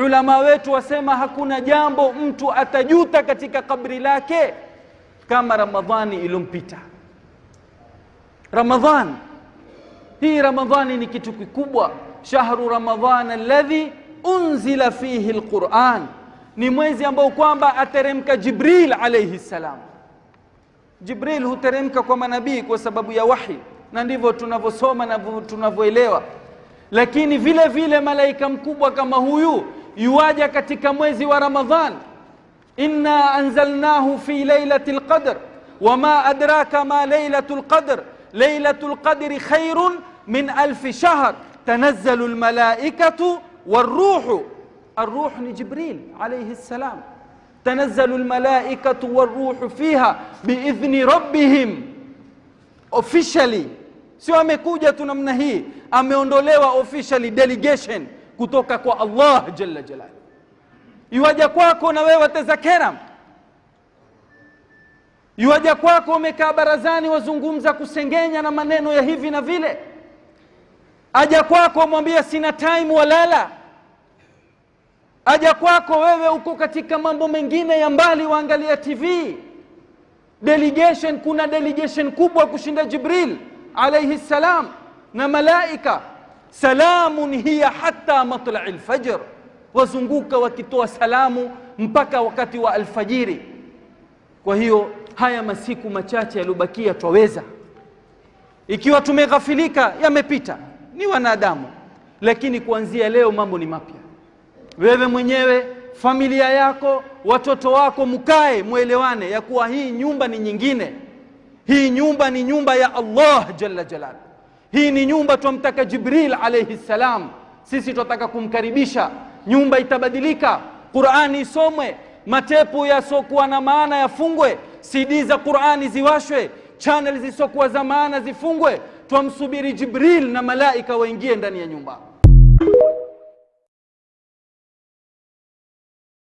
Ulama wetu wasema hakuna jambo mtu atajuta katika kabri lake kama Ramadhani ilompita. Ramadhan hii, Ramadhani ni kitu kikubwa. Shahru Ramadhan alladhi unzila fihi alquran, ni mwezi ambao kwamba ateremka Jibril alayhi salam. Jibril huteremka kwa manabii kwa sababu ya wahi, na ndivyo tunavyosoma na tunavyoelewa. Lakini vile vile malaika mkubwa kama huyu yuaja katika mwezi wa Ramadhan. Inna anzalnahu fi lailatil qadr wama adraka ma lailatul qadr lailatul qadri khairun min alfi shahr tanazzalu almalaikatu waruhu. Arruh ni Jibril alayhi salam. Tanazzalu almalaikatu waruhu fiha biidhni rabbihim. Officially, sio amekuja tu namna hii, ameondolewa officially delegation kutoka kwa Allah jalla jalal. Yuaja kwako na wewe wateza keram, yuaja kwako umekaa barazani wazungumza kusengenya na maneno ya hivi na vile. Aja kwako mwambia sina time, walala. Aja kwako wewe uko katika mambo mengine ya mbali, waangalia TV. Delegation, kuna delegation kubwa kushinda Jibril alayhi salam na malaika. Salamun hiya hatta matla'i alfajr, wazunguka wakitoa salamu mpaka wakati wa alfajiri. Kwa hiyo haya masiku machache yaliyobakia twaweza, ikiwa tumeghafilika yamepita, ni wanadamu. Lakini kuanzia leo mambo ni mapya. Wewe mwenyewe, familia yako, watoto wako, mkae muelewane ya kuwa hii nyumba ni nyingine. Hii nyumba ni nyumba ya Allah jalla jalal. Hii ni nyumba twamtaka Jibril alayhi salam, sisi twataka kumkaribisha. Nyumba itabadilika, Qur'ani isomwe, matepu yasokuwa na maana yafungwe, CD za Qur'ani ziwashwe, channel zisokuwa za maana zifungwe. Twamsubiri Jibril na malaika waingie ndani ya nyumba.